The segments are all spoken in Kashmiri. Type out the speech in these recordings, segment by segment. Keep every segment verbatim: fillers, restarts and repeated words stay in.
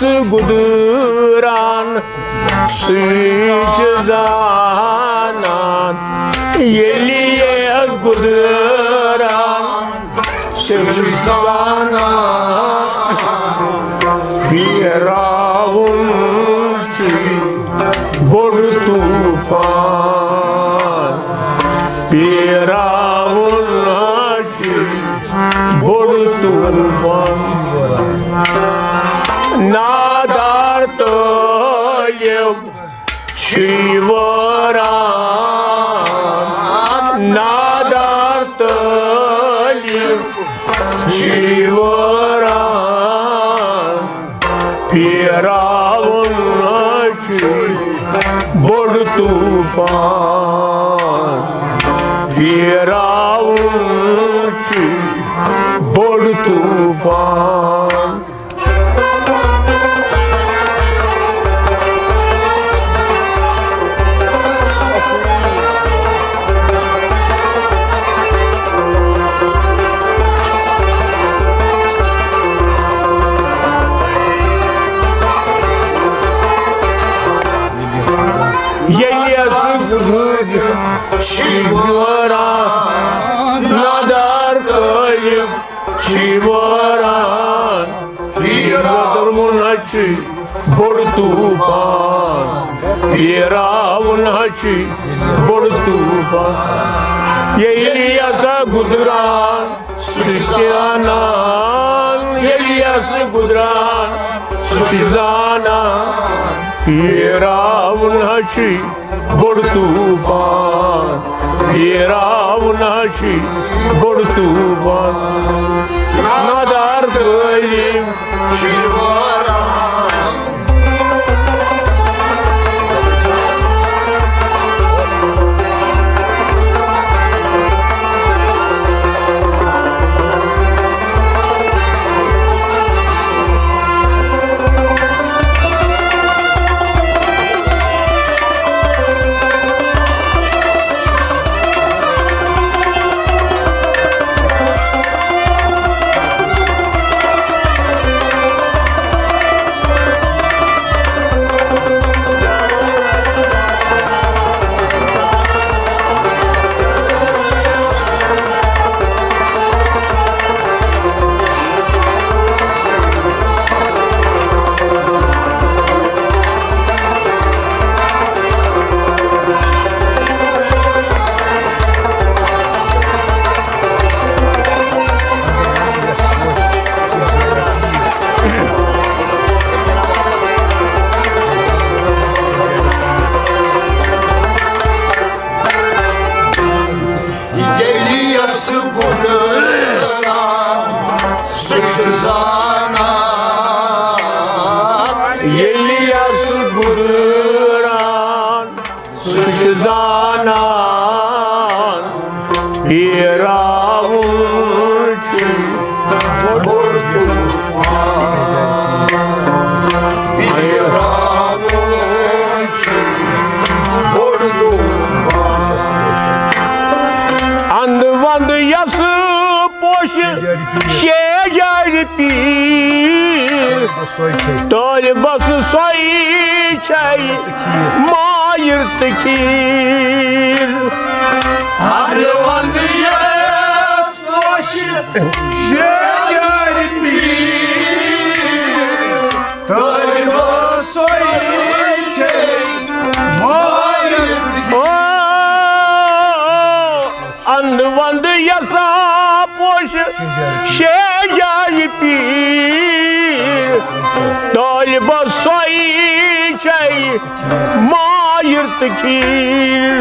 گُدران سُے چھُ زانان، ییٚلہِ یَس گُدران سُہ چھُ زانان۔ پھیراوُن چھُ بوٚڑ طوفان، پھیراوُن چھُ بوٚڑ طوفان۔ نادار طٲلب چھُے وٲران، نادار طٲلب چھُے وٲران۔ پھیراوُن چھُ بوٚڑ طوفان، پھیراوُن چھُ بوٚڑ طوفان۔ ییٚلہِ یَس گُدران چھِ وٲران، نادار طٲلب چھِ وٲران۔ پھیراوُن چھُ بوٚڑ طوفان، پھیراوُن چھُ بوٚڑ طوفان۔ ییٚلہِ یَس گُدران سُہ چھُ زانان، ییٚلہِ یَس گُدران سُہ چھُ زانان۔ پھیراوُن چھُ بوٚڑ طوفان، پھیراوُن چھُ بوٚڑ طوفان۔ نادار طٲلب چھُ وٲران۔ ییٚلہِ یَس گُدران سُہ چھُ زانان، ییٚلہِ یَس گُدران سُہ چھُ زانان۔ پھیراوُن چھُ بوٚڑ طوفان، پھیراوُن چھُ بوٚڑ طوفان۔ اندٕ ونٛدٕ یَس پوشہِ شیجارِ پیٖر، طٲلبس سۄے چھے مایِر تہٕ کھیٖر۔ اَدٕ وَندٕ یَس پوشہِ شیجارِ پیٖر، طٲلبس سۄے چھے مایِر تہٕ کھیٖر۔ او، اندٕ ونٛدٕ یَسا پوشہِ شیجارِ پیٖر، طٲلبس سۄے چھے مایِر تہٕ کھیٖر۔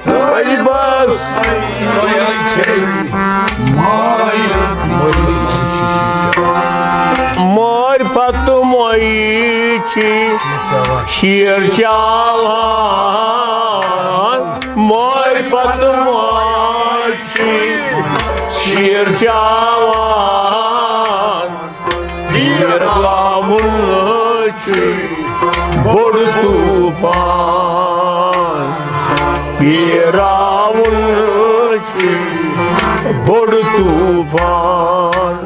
طٲلبس سۄے چھے مایِر تہٕ کھیٖر۔ مٲرۍ پتہٕ مۄیہِ چھِ شیر چاوان، مٲرۍ پتہٕ مۄیہِ چھِ شیر چاوان۔ پھیراوُن چھُ بوٚڑ طوفان، پھیراوُن چھُ بوٚڑ طوفان۔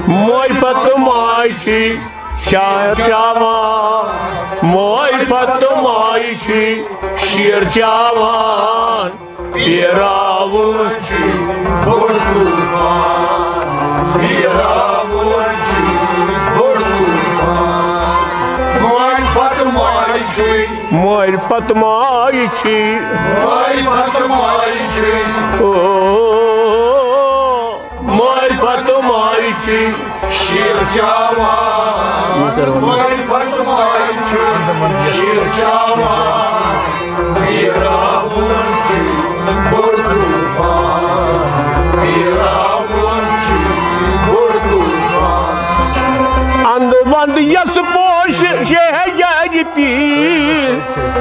موے پتہٕ ماے چھِ شاہ چاوان، موے پتہٕ ماے چھِ شیر چاوان۔ پھیراوُن چھُ بوٚڑ طوفان، پھیراوُن چھُ بوٚڑ طوفان۔ موے پتہٕ ماے چھِ، موے پتہٕ ماے چھِ، موے پتہٕ ماے چھِ۔ او، موے پتہٕ موے چھِ شیر چاوان، موے پتہٕ موے چھِ شیر چاوان۔ پھیراوُن چھُ بوٚڑ طوفان، پھیراوُن چھُ بوٚڑ طوفان۔ اندٕ ونٛدٕ یس پوش شہجارِ پیٖر،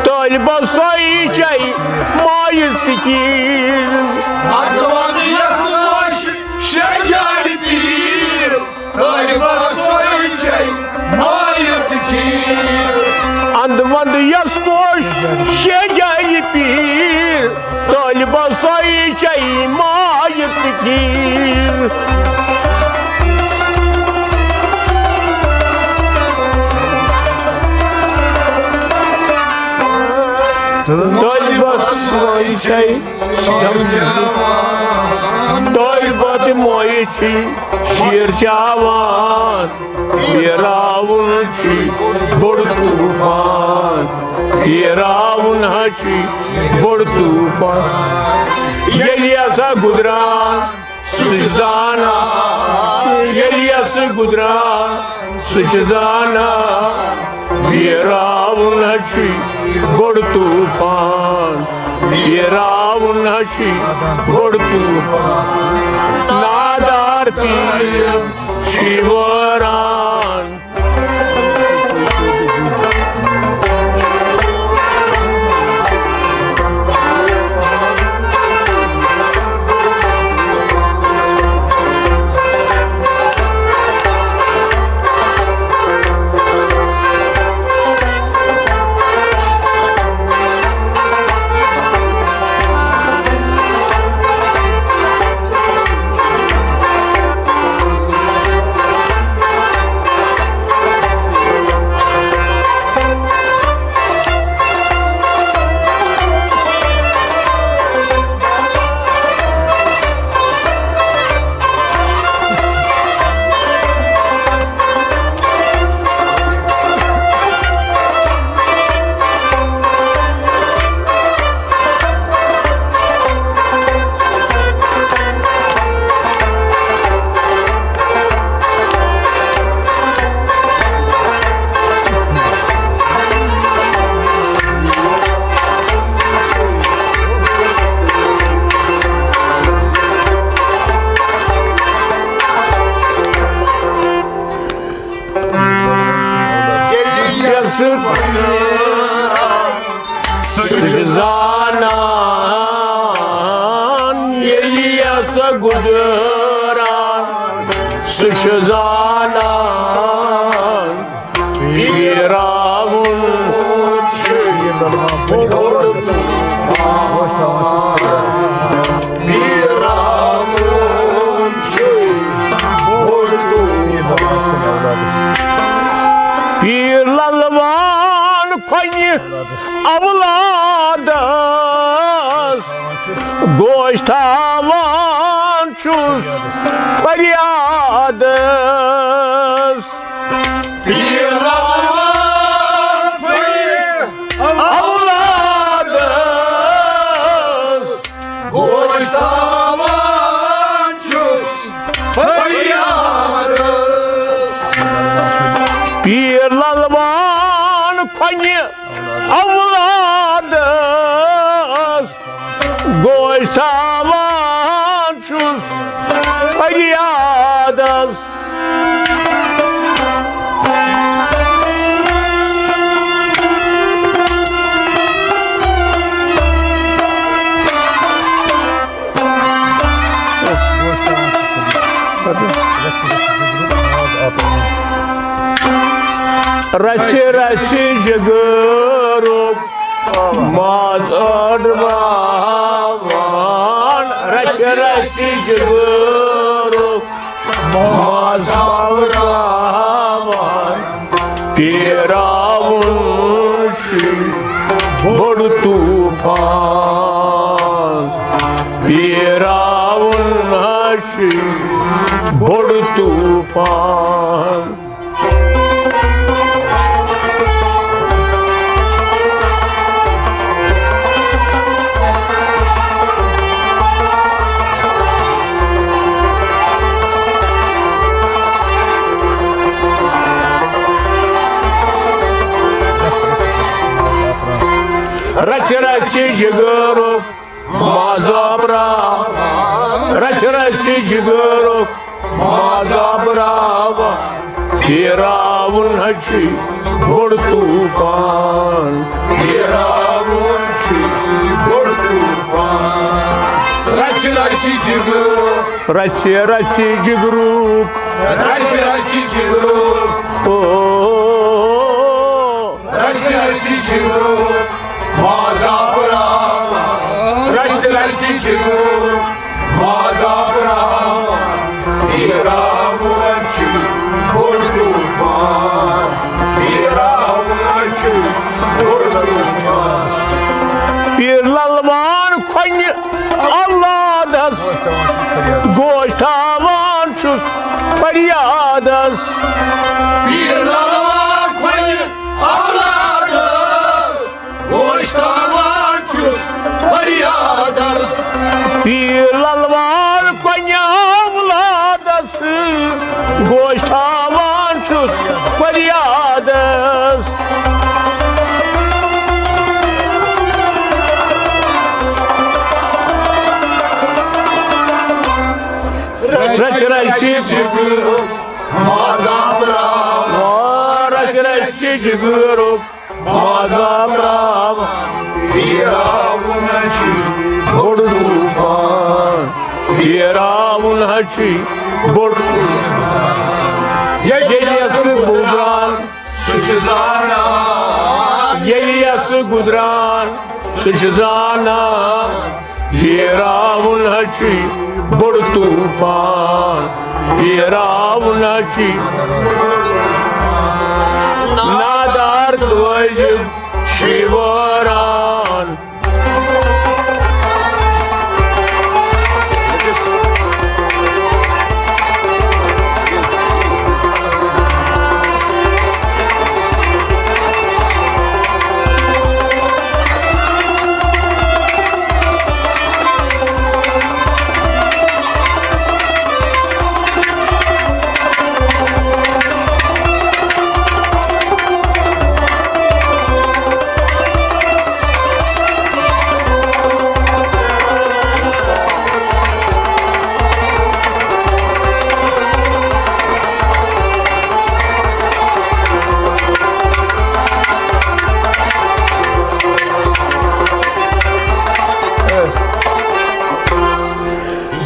طٲلبہ سۄے چھے مایہِ فقیٖر۔ اندٕ ونٛدٕ یس پوش شہجارِ پیٖر، طٲلبہ سۄے چھے مایہِ فقیٖر۔ اندٕ ونٛدٕ یس پوش شہجارِ پیٖر، طٲلبہ سۄے چھے مایہِ فقیٖر۔ طٲلبہ سۄے چھے طٲلبہ تہِ موے چھِ شیر چاوان۔ پھیراوُن چھُ بوٚڑ طوفان، پھیراوُن ہا چھُ بوٚڑ طوفان۔ ییٚلہِ ہسا گُزران سُہ چھُ زانان، ییٚلہِ یَس گُزران سُہ چھُ زانان۔ پھیراوُن ہا چھُ بوٚڑ طوفان، پھیراوُن ہا چھُ بوٚڑ طوفان۔ نادار پیٖر چھُ وٲران۔ ییٚلہِ یَس سُہ چھُ زانان، ییٚلہِ یَس گُزران سُہ چھُ زانان۔ پھیراوُن چھُ بوٚڑ طوفان۔ پھیراوُن چھُ بوٚڑ طوفان۔ پیٖر للوان کھۄنہِ اولادس، گوش تھاوان چھُس فریادس۔ پیٖر للوان کھۄنہِ اولادس، گوش تھاوان چھُس فریادس۔ پیٖر للوان کھۄنہِ اولادس، گوش تھاوان رَژھِ رَژھِ جِگرُک ماز أڑراوان، رَژھِ رَژھِ جِگرُک ماز أڑراوان۔ پیراوُن چھُ بوٚڑ طوفان، پیراوُن ہا چھُ بوٚڑ طوفان۔ رَژھِ رَژھِ جِگرُک ماز أڑراوان، رَژھِ رَژھِ جِگرُک ماز أڑراوان۔ پیراوُن ہا چھُ بوٚڑ طوفان، پیراوُن چھُ بوٚڑ طوفان۔ رَژھِ رَژھِ جِگرُک، رَژھِ رَژھِ جِگرُک، رَژھِ رَژھِ جِگرُک۔ او۔ رَژھِ رَژھِ جِگرُک ماز أڑراوان، رَژھِ رَژھِ جِگرُک ماز أڑراوان۔ پیراوُن چھُ بوٚڑ طوفان، پیراوُن چھُ بوٚڑ طوفان۔ پیٖر لَلوان کھۄنہِ اولادس، گوش تھاوان چھُس فریادس۔ پیٖر لَلوان کھۄنہِ اولادس، گوش تھاوان چھُس فریادس۔ پیٖر لَلوان کھۄنہِ اولادس، گوش تھاوان چھُس فریادس۔ رَژھِ رَژھِ جِگرُک ماز أڑراوان، رَژھِ رَژھِ جِگرُک ماز أڑراوان۔ پیراوُن ہا چھُ بوٚڑ طوفان، پیراوُن ہا چھُ بوٚڑ طوفان۔ ییٚلہِ یَس گُزران، سُہ چھُ زانان۔ ییٚلہِ یَس گُزران، سُہ چھُ زانان۔ پیراوُن ہا چھُ بوٚڑ طوفان، پیراوُن ہا چھُ۔ نادار طٲلب چھُ وٲران۔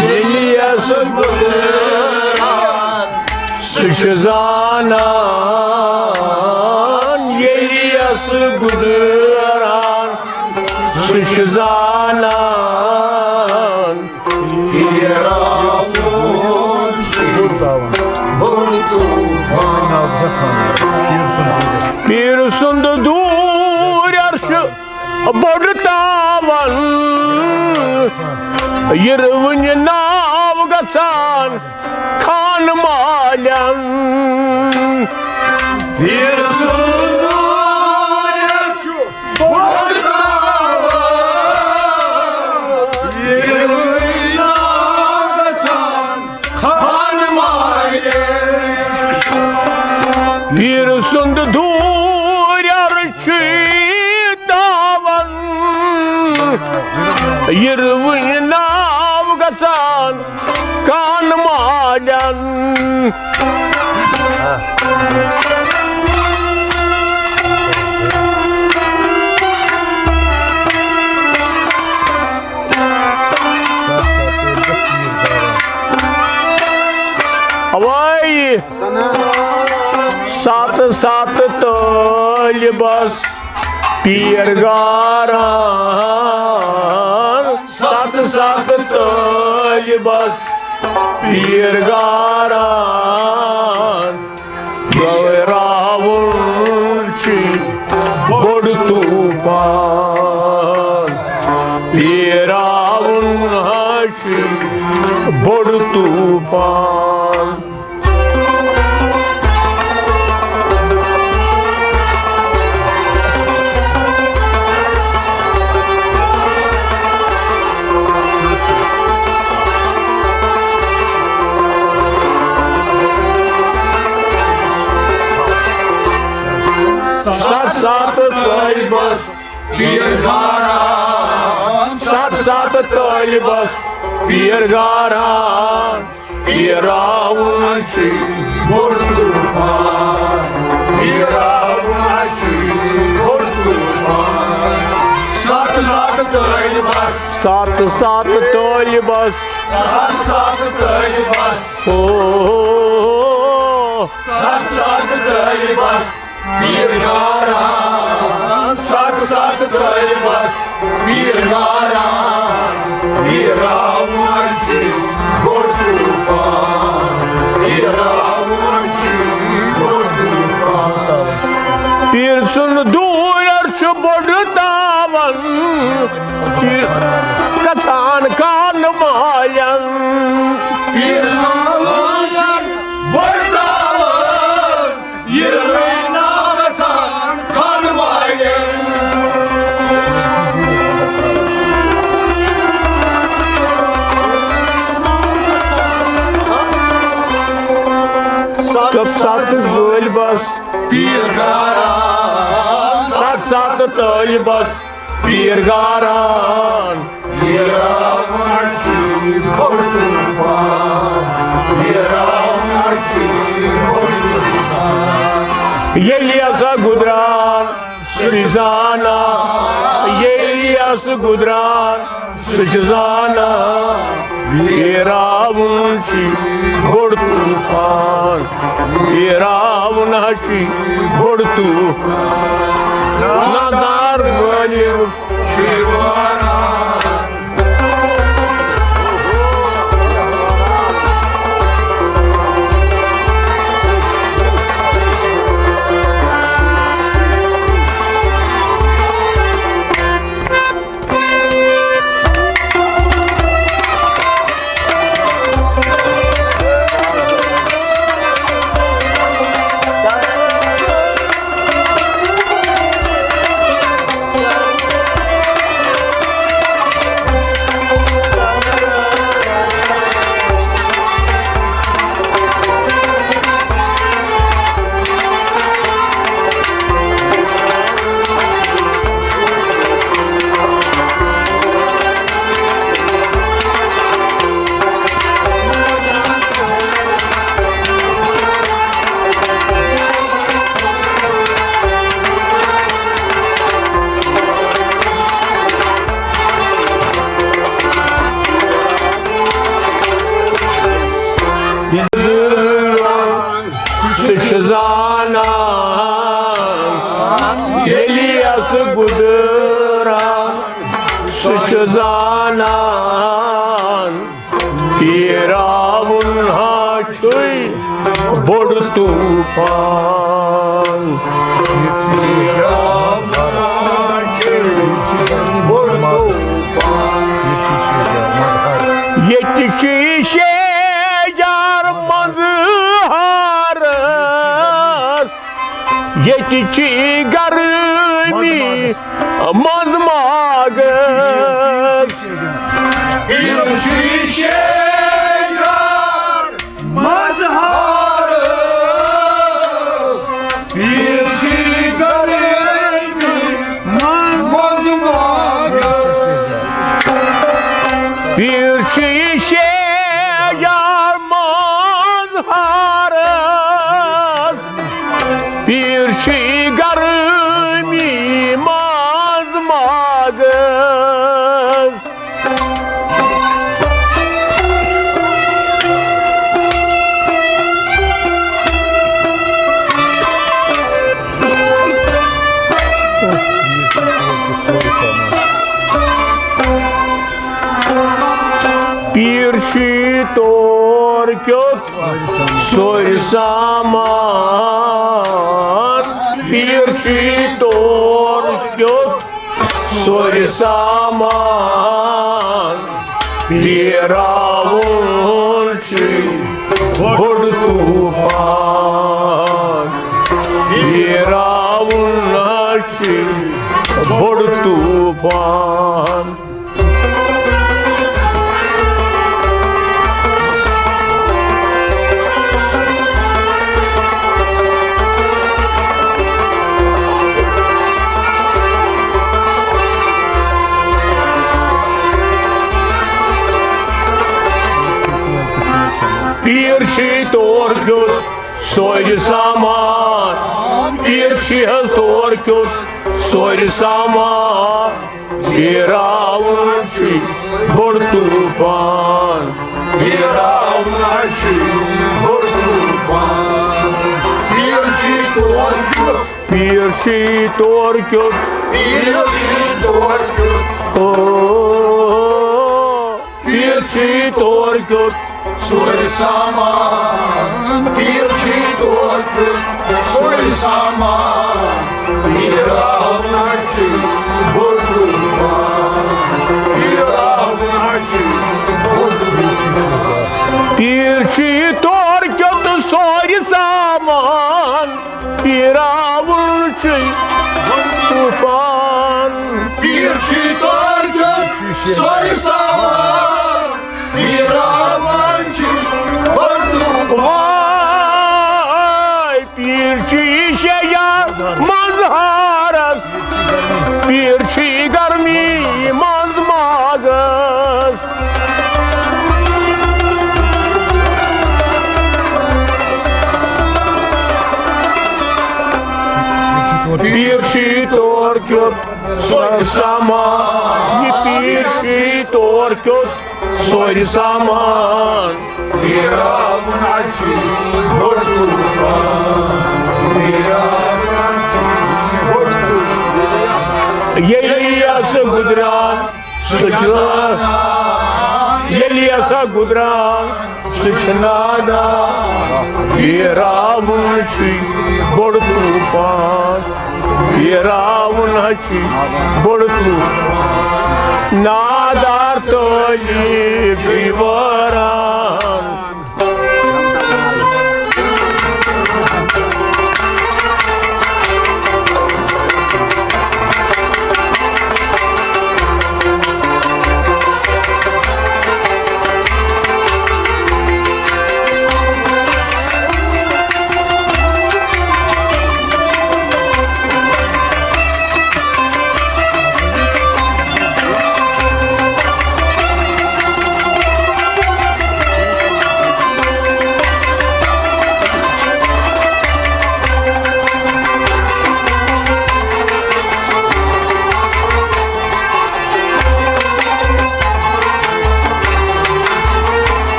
ییٚلہِ یَس گُزران، سُہ چھُ زانان۔ ییٚلہِ یَس گُزران، سُہ چھُ زانان۔ پیراوُن چھُ بوٚڑ طوفان۔ پیٖر سُنٛد دوٗر عرشہٕ بوٚڑ تاوان، یِروٕنۍ ناو گژھان خان مالٮ۪ن۔ پیٖر سُنٛد دوٗر چھُ بوٚڑ تاوان، یِروٕنۍ ناو گژھان خان مالٮ۪ن۔ پیٖر سُنٛد دوٗر عرشہٕ تاوان، یِروٕنۍ ناو گژھان خان مالٮ۪ن۔ اوے ستھ ستھ تہٕ پیٖر گاران، ستھ ستھ طٲلبس پیٖر گاران۔ گٲراوُن چھُ بوٚڑ طوٗفان، پیٖراوُن ہا چھُ بوٚڑ طوٗفان۔ ستھ ستھ طٲلبس پیٖر گاران، ستھ ستھ طٲلبس پیٖر گاران۔ پیٖراوُن چھُ بوٚڑ طوٗفان، پیٖراوُن چھُ بوٚڑ طوٗفان۔ ستھ ستھ طٲلبس، ستھ ستھ طٲلبس، ستھ ستھ طٲلبس، او، ستھ ستھ طٲلبس۔ پیٖر گاران، ستھ ستھ طٲلبس پیٖر گاران۔ پیٖراوُن چھُ بوٚڑ طوٗفان، پیٖراوُن چھُ بوٚڑ طوٗفان۔ پیٖر سُنٛد دوٗر چھُ بوٚڑ تاوان، پیٖر گژھان کانہٕ والٮ۪ن۔ پیٖر سُنٛد دوٗر چھُ بوٚڑ تاوان، یہِ رٲوۍ ناو گژھان خانہٕ والٮ۪ن۔ ستھ ستھ طٲلبس پیٖر گاران، ستھ ستھ طٲلبس پیٖر گاران۔ پیٖراوُن چھُ بوٚڑ طوٗفان، پیٖراوُن چھُ بوٚڑ طوٗفان۔ ییٚلہِ ہسا گُدران سُہ چھُ زانان، ییٚلہِ ہسا گُدران سُہ چھُ زانان۔ پیٖراوُن چھُ بوٚڑ طوٗفان، پیٖراوُن ہا چھُ بوٚڑ طوٗفان۔ نادار غٲلب سُہ چھُ زانان، ییٚلہِ یَس گُدران، سُہ چھُ زانان۔ پیراوُن ہا چھُے بوٚڑ طوٗفان۔ ییٚتہِ چھُ یہِ شیجار منٛزٕ ہارس، ییٚتہِ چھِ گرمی منٛز ماگس۔ یِم چھِ شیجار منٛز ہارس، ییٚتہِ چھِ گرمی منٛز ماگس۔ پیٖر چھُ یہِ شیجار منٛز ہارس، پیٖر چھُ گرمی منٛز ماگس۔ پیٖر چھی تور کیُتھ سورِ سامان، پیٖر چھی تور کیُتھ سورِ سامان، بیراوُن چھُ بوٚڑ طوٗفان، بیراوُن چھُ بوٚڑ طوٗفان۔ پیٖر چھی تور کیُتھ سورِ سامان، پیٖر چھی حظ تور کیُتھ سورِ سامان۔ بیراوُن چھُ بوٚڑ طوٗفان، بیراوُن چھُ بوٚڑ طوٗفان۔ پیٖر چھی تور کیُتھ، پیٖر چھی تور کیُتھ، پیٖر چھی تور کیُتھ۔ او، پیٖر چھی تور کیُتھ سورِ سامان، پیٖر چھی تور کیُتھ سورِ سامان۔ پیٖر آو ناچہِ بوٚڑ طوٗفان، پیٖر آو ناچہِ بوٚڑ طوٗفان۔ پیٖر چھی تور کیُتھ سورِ سامان، بیراوُن چھُ طوٗفان۔ پیٖر چھی تور کیُتھ سورِ سامان، بیراوُن چھُ بوٚڑ طوٗفان۔ واے پیٖر چھی شیٚیہِ منٛز ہارس، پیٖر چھی گرمی منٛز ماگس۔ پیٖر چھی تور کیُتھ سورِ سامان، یہِ پیٖر چھی تور کیُتھ سورِ سامان۔ بیراوُن چھُ بوٚڑ طوٗفان، بیراوُن چھُ بوٚڑ طوٗفان۔ ییٚلہِ یَس گُزران سُہ چھُ زانان، ییٚلہِ یَس گُزران سُہ چھُ نادان۔ بیراوُن چھُ بوٚڑ طوٗفان، بیراوُن چھُ بوٚڑ طوٗفان۔ نادار تٲلیٖب چھُ وٲران۔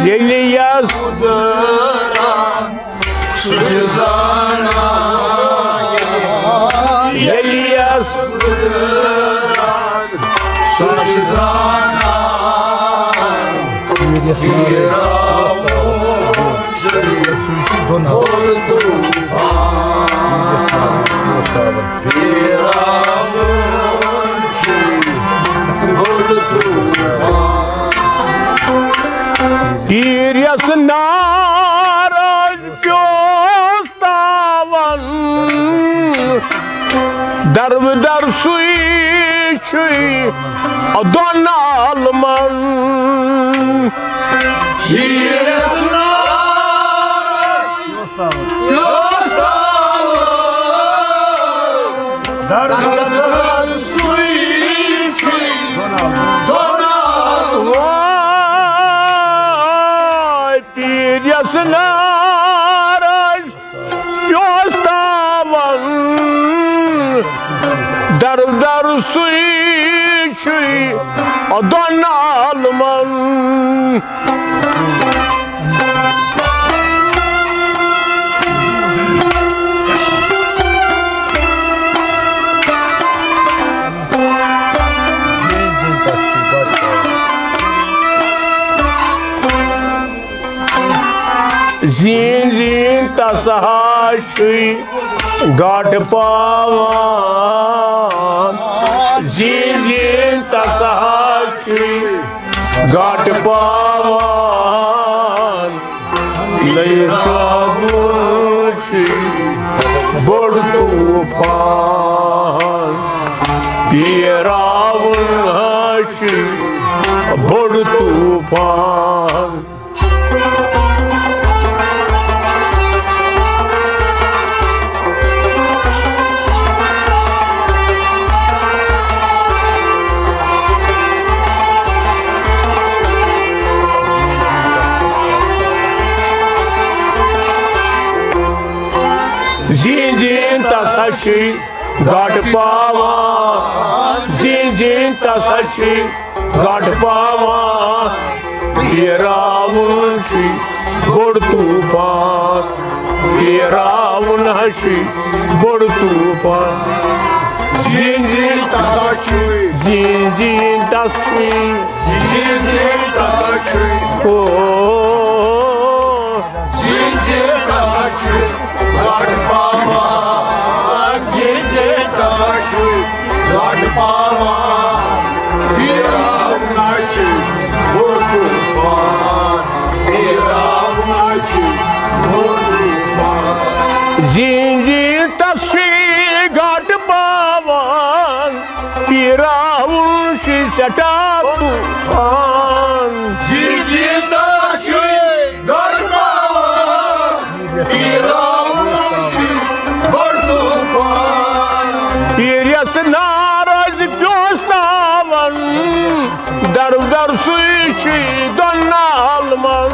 ییٚلہِ یَس سُہ چھُ زانان، ییٚلہِ یَس سُہ چھُ زانان۔ تیٖر یَس نار پیوس تاوان، دربدر سُے چھُے دۄن عالمن۔ ییٖرِس نار پیوس تاوان، دربدر سُے چھُے دۄن عالمن۔ نارس پیوس تاون، در در سُے چھُے دۄن عالمن۔ زیٖن زیٖن تس ہا چھُے گاٹہٕ پاوان، زیٖن زیٖن تس ہا چھُے گاٹہٕ پاوان۔ لَیہِ ترٛاوُن چھُے بوٚڑ طوٗفان، پیراوُن ہا چھُے بوٚڑ طوٗفان۔ زیٖن زیٖن تس ہا چھُے گاٹہٕ پاوان، زیٖن زیٖن تس ہا چھُے گاٹہٕ پاوان۔ پیراوُن چھُے بوٚڑ طوٗفان، پیراوُن ہا چھُے بوٚڑ طوٗفان۔ زیٖن زیٖن تس ہا چھُے، زیٖن زیٖن تس چھُے، زیٖن زیٖن تس ہا چھُے۔ او۔ زیٖن زیٖن تس ہا چھُے گاٹہٕ پاوان، زیٖن زیٖن تس ہا چھُے گاٹہٕ پاوان۔ پیراوُن ہا چھُے بوٚڑ طوٗفان، پیراوُن ہا چھُے بوٚڑ طوٗفان۔ زیٖن زیٖن تس چھُے گاٹہٕ پاوان، پیراوُن چھُے سٮ۪ٹھاہ طوٗفان۔ زیٖن زیٖن تس چھُے گاٹہٕ پاوان، پیراوُن چھُے بوٚڑ طوٗفان۔ پیٖرِس نارس پیوس تاون، در در سُے چھُے دۄن عالمن۔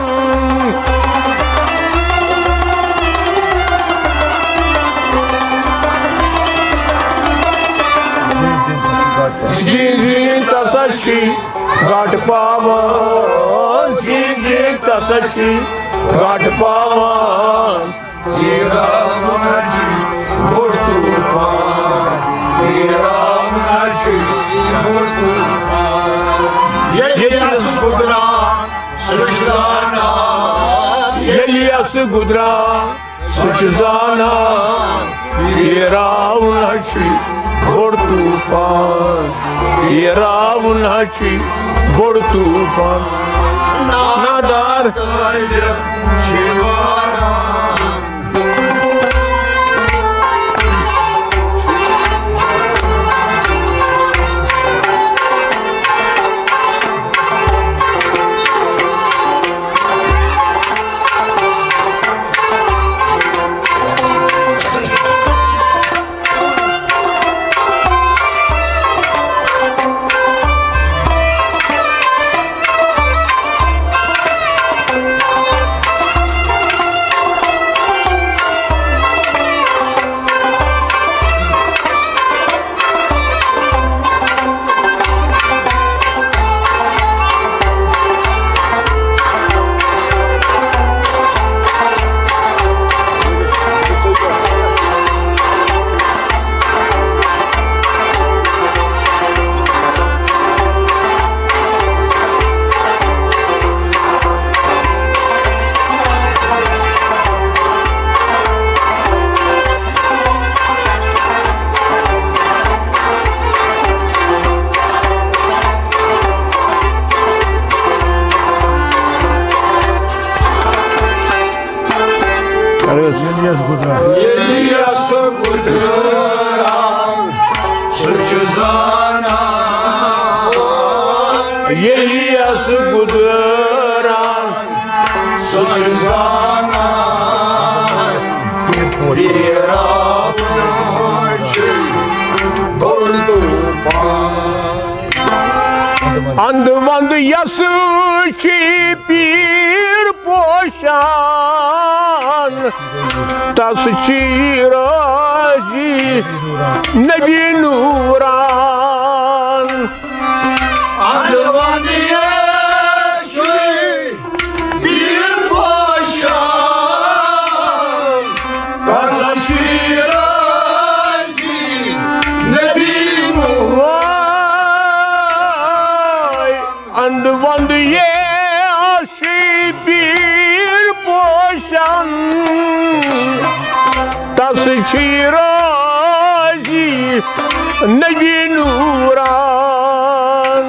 زیٖن زیٖن تس ہا چھُے گاٹہٕ پاوان، زیٖن زیٖن تس ہا چھُے گاٹہٕ پاوان۔ پیراوُن ہا چھُے بوٚڑ طوٗفان، پیراوُن ہا چھُے بوٚڑ طوٗفان۔ ییٚلہِ یَس گُزران سُہ چھُ زانان، ییٚلہِ یَس گُزران سُہ چھُ زانان۔ پیراوُن ہا چھُے بوٚڑ طوٗفان، پیراوُن ہا چھُے بوٚڑ طوٗفان۔ نادار طٲلب چھِ واران۔ ییٚلہِ یَس گُزران۔ ییٚلہِ یَس گُزران، سُہ چھُ زانان۔ ییٚلہِ یَس گُزران، سُہ چھُ زانان۔ پیراوُن چھُ بوٚڑ طوٗفان۔ اندٕ ونٛدٕ یَس چھِ پیٖر پوشان، تس چھی رازی نبی نوران۔ اندر وندی یس چھی پیر پوشان، تس چھی رازی نبی نوران۔ اند وند یس چھی پیر پوشان، تس چھی رازی نبی نوران۔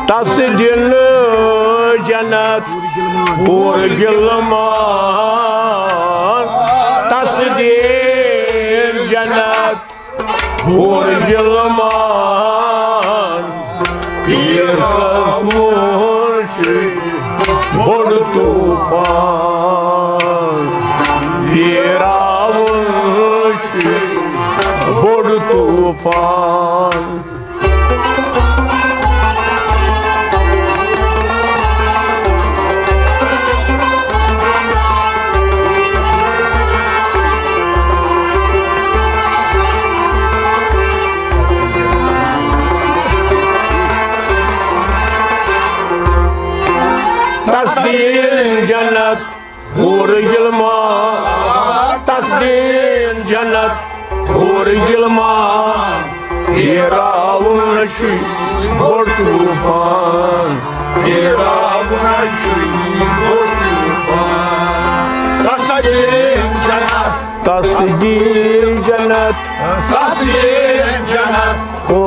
تس دِن جنت حور گلمان، تس دِن جنت حور گلمان۔ پیرس وُچھ بوٚڑ طوفان، پیراوُن وُچھ بوٚڑ طوفان۔ تس دِن جنت حور گلمان، تس دِن جنت حور گلمان۔ پیراوُن وُچھ بوٚڑ طوفان، پیراوُن وُچھ بوٚڑ طوفان۔ تس دِن جنت، تس دِن جنت، تس دِن جنت۔ او،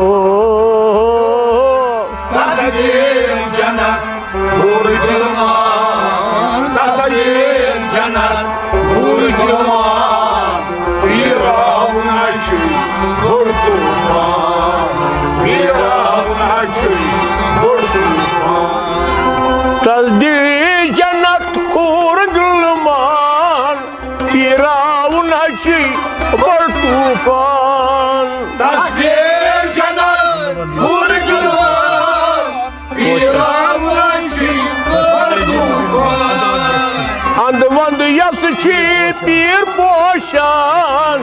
تس دِن جنت حور گلمان، تس دِن جنت حور گلمان۔ پیراوُن وُچھ بوٚڑ طوفان، پیراوُن وُچھ بوٚڑ طوفان۔ تس دِن جنت حور گلمان، پیراوُن وُچھ بوٚڑ طوفان۔ تس دِن جنت حور گلمان، پیراوُن وُچھ بوٚڑ طوفان۔ اند وند یس چھی پیر پوشان،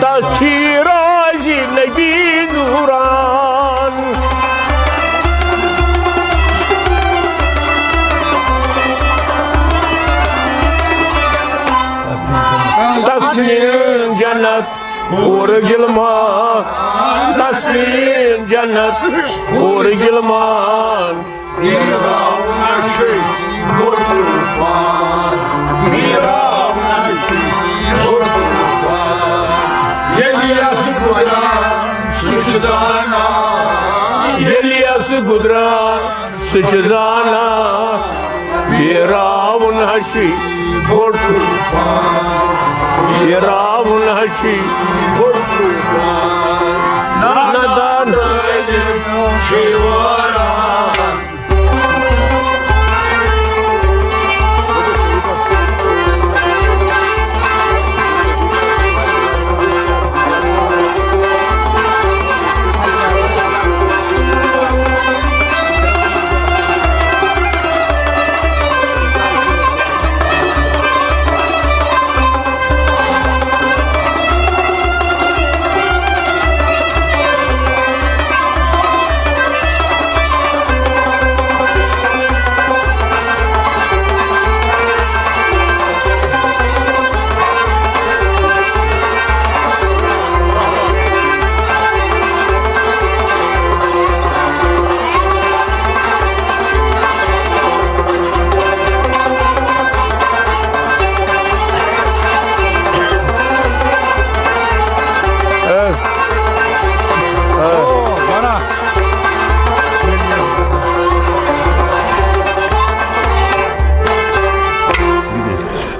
تس چھی رازی نبی نوران۔ تس دِن جنت حور گلمان، تس دِن جنت حور گلمان۔ پیراوُن وُچھ بوٚڑ طوفان، پیراوُن وُچھ بوٚڑ طوفان۔ ییٚلہِ یَس گُزران، سُہ چھُ زانان۔ ییٚلہِ یَس گُزران، سُہ چھُ زانان۔ پیراوُن وُچھ بوٚڑ طوفان، پیراوُن وُچھ بوٚڑ طوفان۔ نادان عٲلِم چھُ واران۔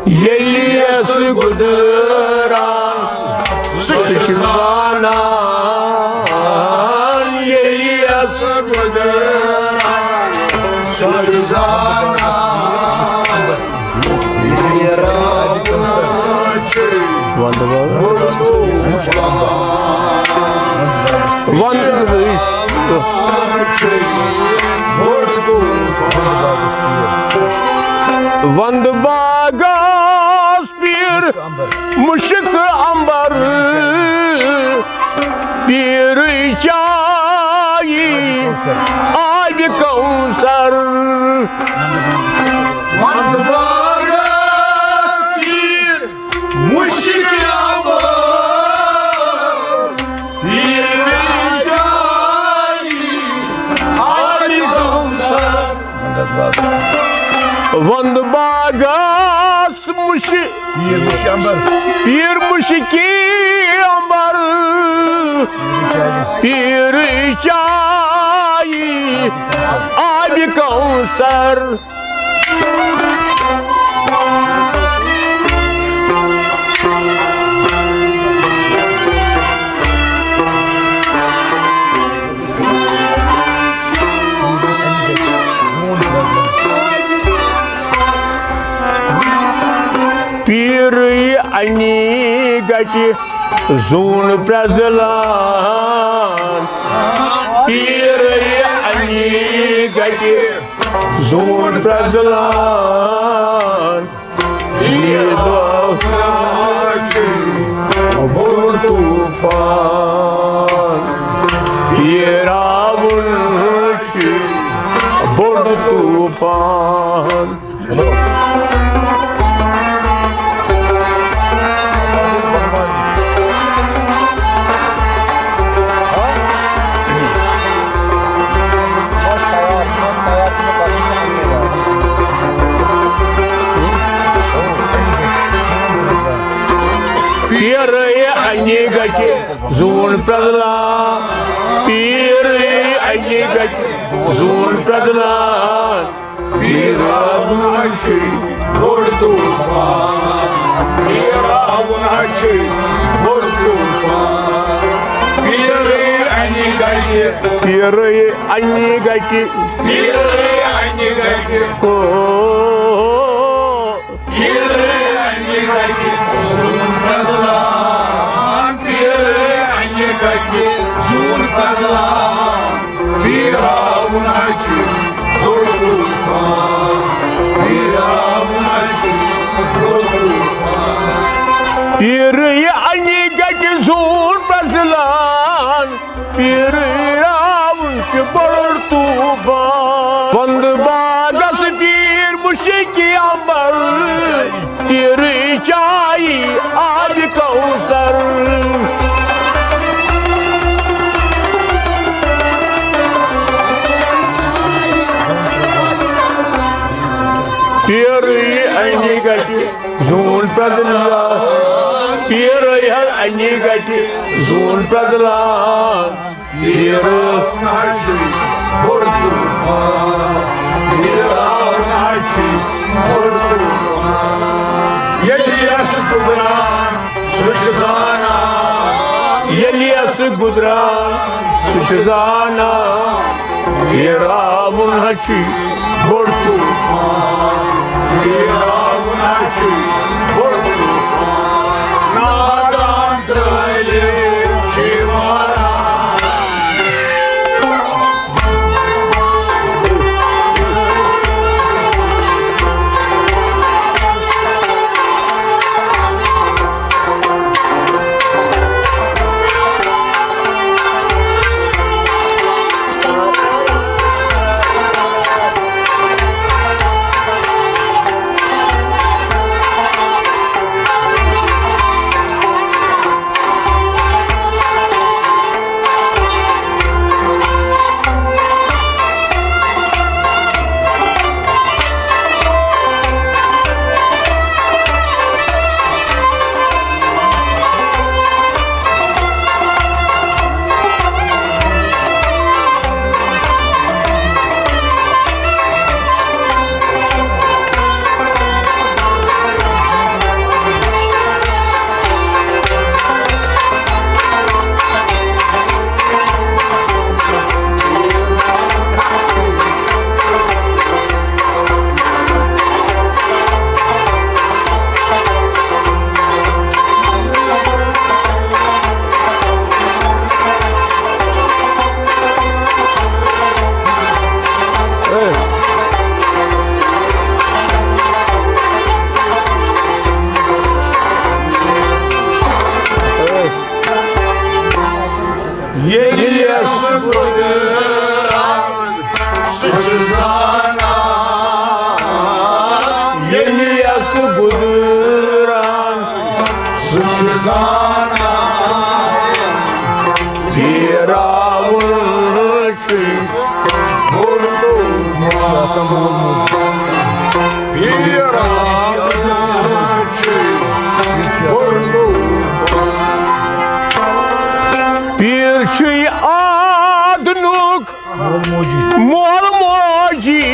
ییٚلہِ یَس گُزران، سُہ چھُ زانان۔ ییٚلہِ یَس گُزران، سُہ چھُ زانان۔ وند، وند باغس پیر مشک امبر، پیر چائی آب کوثر۔ وند باغس پیر مشک امبر، پیر چائی آب کوثر۔ وند باغس مشک، پیر مشکی امبر، پیر چائی آب کوثر۔ پیرٕے اَنی گَٹہِ زوٗن پرٛزلان، پیرٕے اَنی گَٹہِ زوٗن پرٛزلان۔ یہِ دۄہ چھُ بوٚڑ طوٗفان، یہِ راوُن چھُ بوٚڑ طوٗفان۔ پیرٕے اَنہِ گَٹہِ زوٗن پرٛزلان، پیرٕے اَنہِ گَٹہِ زوٗن پرٛزلان۔ پیٖر راوُن چھُ بوٚڑ طوٗفان، پیٖر راوُن چھُ بوٚڑ طوٗفان۔ پیٖرٕے اَنہِ گَٹہِ، پیٖرٕے اَنہِ گَٹہِ، پیٖرٕے اَنہِ گَٹہِ۔ او۔ پیٖرٕے اَنہِ گَٹہِ زوٗن پرٛزلان، پیٖرٕے اَنہِ گَٹہِ زوٗن پرٛزلان۔ پیٖر راوُن چھُ بوٚڑ طوٗفان، پیٖر راوُن چھُ بوٚڑ طوٗفان۔ پیٖرٕے اَنہِ گَٹہِ زوٗن پرٛزلان، پیٖرٕے راوُن چھُ بوٚڑ طوٗفان۔ وَندٕ باغس پیٖر مُشکہِ اَمبر، پیٖرٕے چاے آبِ کوثر۔ پیٖرٕے اَنہِ گَٹہِ زوٗن پرٛزلان، پیٖرٕے حظ اَنہِ گَٹہِ زوٗن پرٛزلان۔ پیٖر راوُن چھُ بوٚڑ طوٗفان، پیٖر راوُن چھُ بوٚڑ طوٗفان۔ ییٚلہِ یَس گُزران سُہ چھُ زانان، ییٚلہِ یَس گُزران سُہ چھُ زانان۔ پیٖر راوُن چھُ بوٚڑ طوٗفان، پیٖر راوُن چھُ بوٚڑ طوٗفان۔ نادان دٲلہِ چھِ ماران۔ سُہ چھُ زانان، ییٚلہِ یَس گُزران، سُہ چھُ زانان، ژیراوُن چھُ بوٚڑ طوفان۔ ژیراوُن چھُ بوٚڑ طوفان۔ پیٖر چھُے آدنُک مول موجی۔ مول موجی۔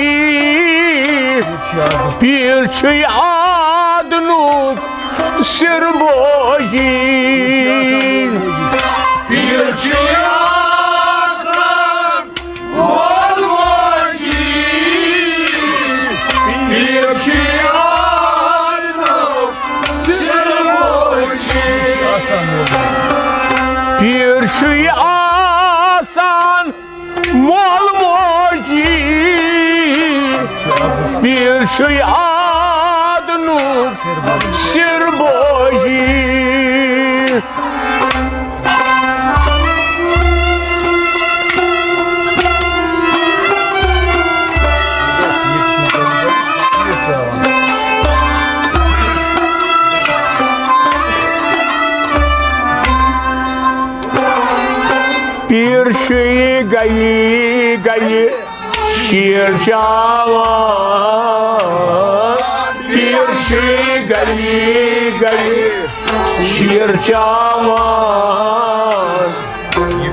پیٖر چھُے آدنُک سِر بوجی۔ پیٖر چھُے آسان مول موجی۔ پیٖر چھُے آدنُک سِر بوجی۔ پیٖر چھُے آسان مول موجی، پیٖر چھُے آدنُک سِر بوجی۔ پیٖر چھُے گلی گلی شیٖر چاوان، پیٖر چھُے گلی گلی شیٖر چاوان۔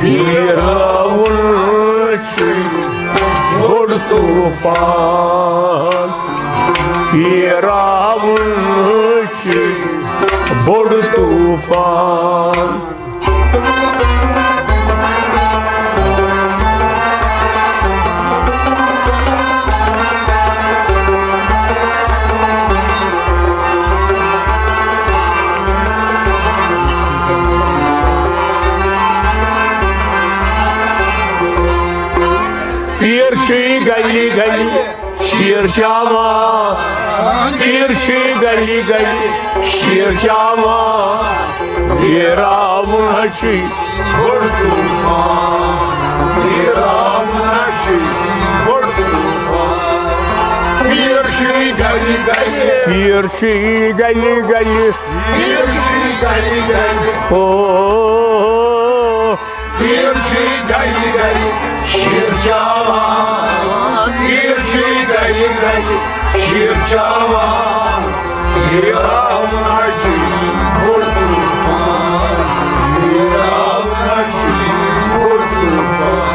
پیٖراوُن چھُے بوٚڑ طوفان، پیٖراوُن چھُے بوٚڑ طوفان۔ پیٖر چھُے گلی گلی شیٖر چاوان، پیٖر چھُے گلی گلی شیٖر چاوان۔ پیٖراوُن ہا چھُے بوٚڑ طوفان، پیٖراوُن ہا چھُے بوٚڑ طوفان۔ پیٖر چھُے گلی گلی، پیٖر چھُے گلی گلی، پیٖر چھُے گلی گلی۔ او، پیٖر چھُے گلی گلی شیٖر چاوان، پیٖر چھُے گلی گلی شیٖر چاوان۔ پیٖراوُن ہا چھُے بوٚڑ طوفان، پیٖراوُن ہا چھُے بوٚڑ طوفان۔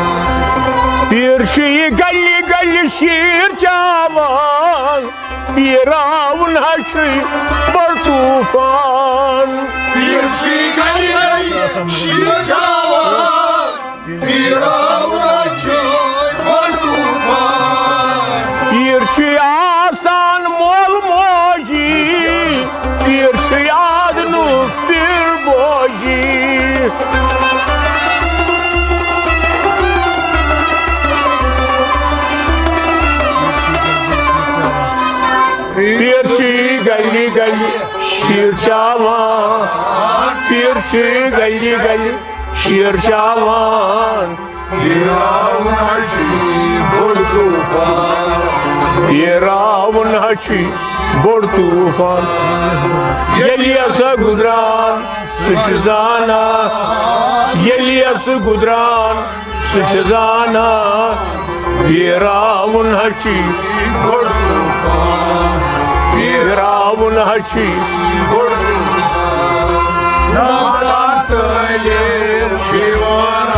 پیٖر چھُے گلی گلی شیٖر چاوان۔ پیٖراوُن ہا چھُے بوٚڑ طوفان۔ پیٖر چھُے گلی گلی شیٖر چاوان۔ پیٖراوُن ہا چھُے بوٚڑ طوفان۔ پیٖر چھُے آسان مول موجی، پیٖر چھُے آدنُک سِر بوجی۔ پیٖر چھُے گلی گلی شیٖر چاوان، پیٖر چھُے گلی گلی شیٖر چاوان۔ پیٖراوُن ہا چھُے بوٚڑ طوفان۔ پیٖراوُن ہا چھُے بوٚڑ طوفان۔ ییٚلہِ یَس گُزران سُہ چھُ زانان، ییٚلہِ یَس گُزران سُہ چھُ زانان۔ پیٖراوُن ہا چھُے بوٚڑ طوفان، پیٖراوُن ہا چھُے بوٚڑ طوفان۔ نادان طٲلب چھُے وَنان۔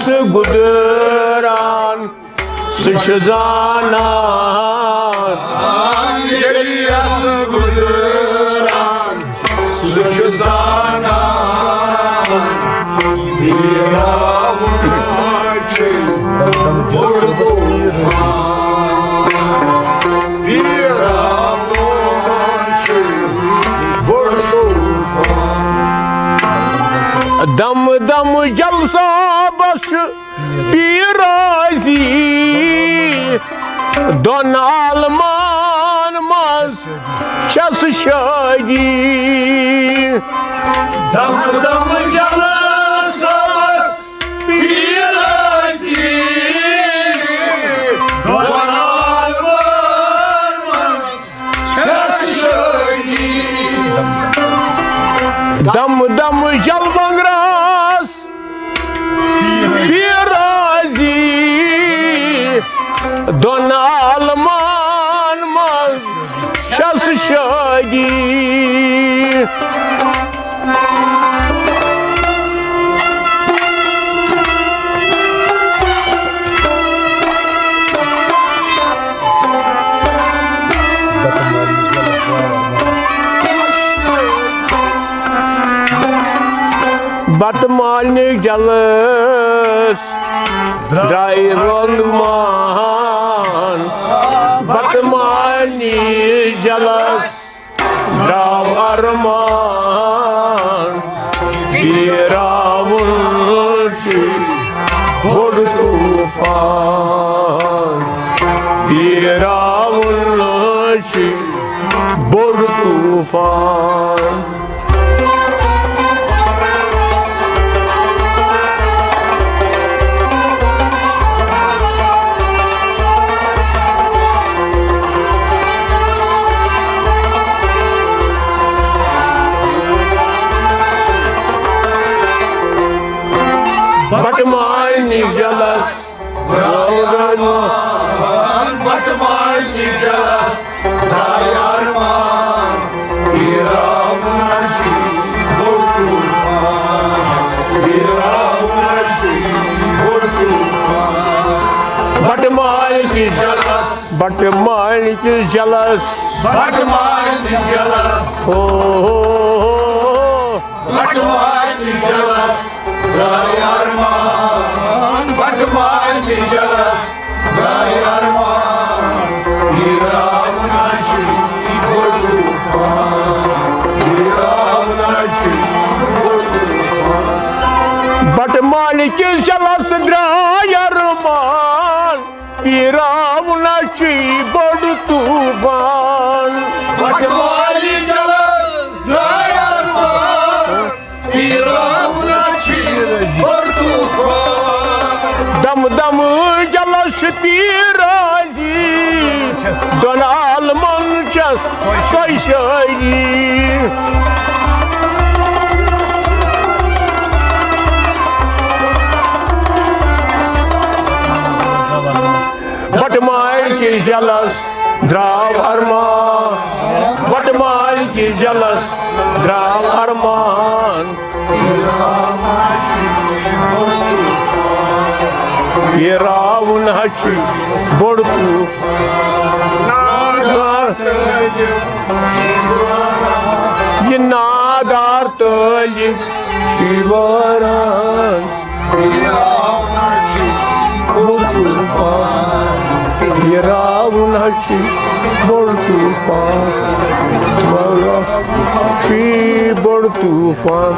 گُدران، سُہ چھُ زانان۔ ییٚلہِ یَس گُدران، سُہ چھُ زانان۔ بیراوُن چھُ بوٚڑ طوفان۔ بیراوُن چھُ بوٚڑ طوفان۔ دم دم جلسہٕ بس پیٖر راضی، دۄن عالمن منٛز چھس شٲدی۔ دم دم جلسس پیٖر راضی، دۄن عالمن منٛز چھس شٲدی۔ دم دم جلونگ راس پیٖر راضی، دۄن عالمن منٛز چھس شٲدی۔ بتہٕ مالنہِ جلس درٛاے رۄنٛگ مان، بتہٕ مالنہِ جلس درٛاو ارمان۔ بیراوُن چھُ بوٚڑ طوفان، بیراوُن چھُ بوٚڑ طوفان۔ بٹہٕ مالنہِ جلس درٛاو ارمان، بٹہٕ مالنہِ جلس درٛاو ارمان۔ بیراوُن چھُ بوٚڑ طوفان، بیراوُن چھُ بوٚڑ طوفان۔ بٹہٕ مالنہِ جلس، بٹہٕ مالنہِ جلس، بٹہٕ مالنہِ جلس۔ ہو، ہو، ہو، ہو۔ بٹہٕ مالنہِ جلس درٛاے ارمان، بٹہٕ مالنہِ جلس درٛاے ارمان۔ بیراوُن چھُ بوٚڑ طوفان، بیراوُن چھُ بوٚڑ طوفان۔ بٹہٕ مالنہِ جلس درٛاے ارمان۔ بیراوُن چھُ بوٚڑ طوفان۔ بٹہٕ مالنہِ جلس درٛاے ارمان، بیراوُن چھُ بوٚڑ طوفان۔ دم دم جلس چھُ پیٖر راضی، دۄن عالمن چھس سۄے شٲعری۔ بٹہٕ مالنہِ جلس درٛاو ارمان، بٹہٕ مالنہِ جلس درٛاو ارمان۔ بیراوُن چھُ بوٚڑ طوفان۔ یہِ نادار طٲلب چھُ واران۔ بیراوُن چھُ بوٚڑ طوفان، بیراوُن چھُ بوٚڑ طوفان، بیراوُن چھُ بوٚڑ طوفان۔